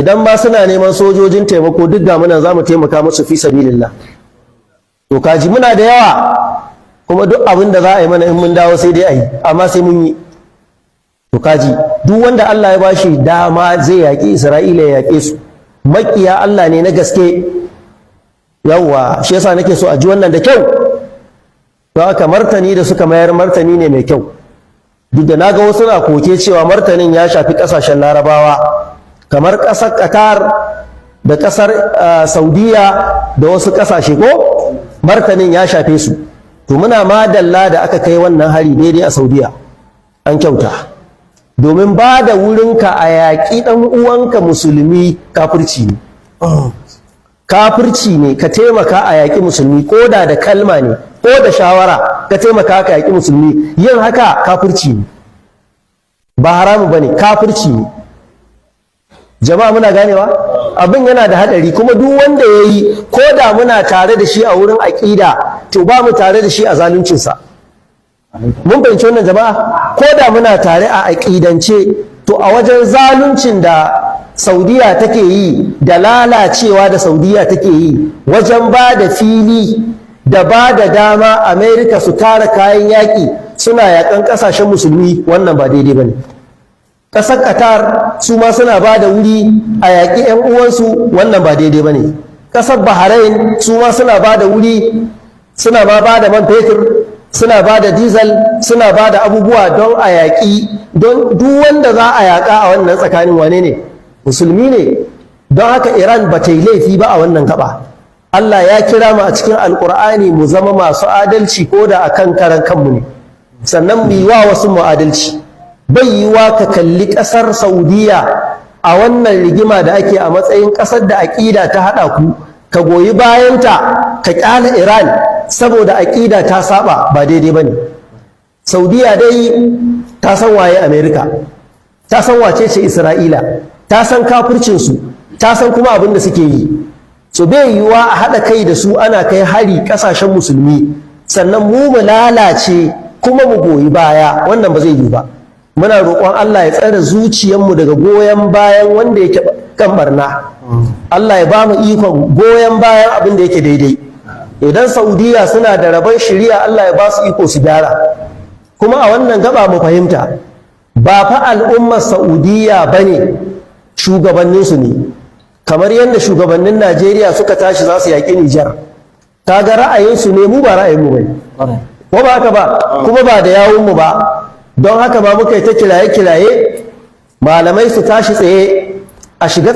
Idan ma suna neman sojojin taimako, duk ga muna za mu taimaka musu fi sabilillah. To kaji, muna da yawa, kuma duk abin da za a yi mana in mun dawo sai dai a yi, amma sai mun yi. To kaji, duk wanda Allah ya bashi dama zai yaƙi Isra'ila, ya yaƙe su. Maƙiya Allah ne na gaske. Yawwa, shi yasa nake so a ji wannan da kyau. To haka martani da suka mayar, martani ne mai kyau, duk da naga wasu na koke cewa martanin ya shafi ƙasashen Larabawa kamar ƙasar Qatar da ƙasar Saudiya da wasu ƙasashe, ko martanin ya shafe su. To muna madalla da aka kai wannan hari daidai a Saudiya, an kyauta, domin ba da wurinka a yaƙi ɗan uwanka musulmi kafirci ne. Kafirci ne ka taimaka a yaƙi musulmi, ko da da kalma ne ko da shawara ka taimaka ka yaƙi musulmi, yin haka kafirci ne, ba haramu ba ne, kafirci ne. Jama'a, muna ganewa? Abin yana da haɗari, kuma duk wanda ya yi, ko da muna tare da shi a wurin aƙida, to ba mu tare da shi a zaluncinsa. Mun fahimci wannan, jama'a? Ko da muna tare a aƙidance, to a wajen zaluncin da Saudiya take yi da lalacewa da Saudiya take yi wajen ba da fili da ba da dama Amerika su tara kayan yaƙi suna yaƙan ƙasashen musulmi, wannan ba daidai ba ne. Ƙasar Qatar su ma suna ba da wuri a yaƙi 'yan uwansu, wannan ba daidai ba ne. Ƙasar Bahrain su ma suna ba da wuri, suna ma ba da man fetur, suna ba da diesel, suna ba da abubuwa don a yaƙi, don duk wanda za a yaƙa a wannan tsakanin wane ne? Musulmi ne. Don haka Iran ba ta yi laifi ba a wannan gaba. Allah ya kira mu a cikin Alƙur'ani mu zama masu adalci ko da akan karan kanmu ne, sannan mu yi wa wasu mu adalci. Bai yiwa ka kalli ƙasar Saudiya a wannan rigima da ake a matsayin ƙasar da aƙida ta haɗa ku, ka goyi bayanta ka ƙyale Iran saboda aƙida ta saba, ba daidai ba ne. Saudiya dai ta san waye Amerika, ta san wace ce Isra'ila, ta san kafircinsu, ta san kuma abin da suke yi. So bai yiwuwa a haɗa kai da su ana kai hari ƙasashen musulmi, sannan mu mu lalace kuma mu goyi baya. Wannan ba zai yiwu ba. Muna roƙon Allah ya tsare zuciyarmu daga goyon bayan wanda yake kan barna. Allah ya ba mu ikon goyon bayan abin da yake daidai. Idan Saudiya suna da rabon shiriya, Allah ya ba su iko su gyara. Kuma a wannan gaba mu fahimta, ba fa al'ummar Saudiya bane, shugabanninsu ne. Kamar yadda shugabannin Najeriya suka tashi za su yaƙi Nijar, kaga ra'ayinsu ne, mu ba ra'ayinmu bane, ko ba haka ba? Kuma ba da yawunmu ba. Don haka ba muka yi ta kiraye-kiraye malamai su tashi tsaye a shiga.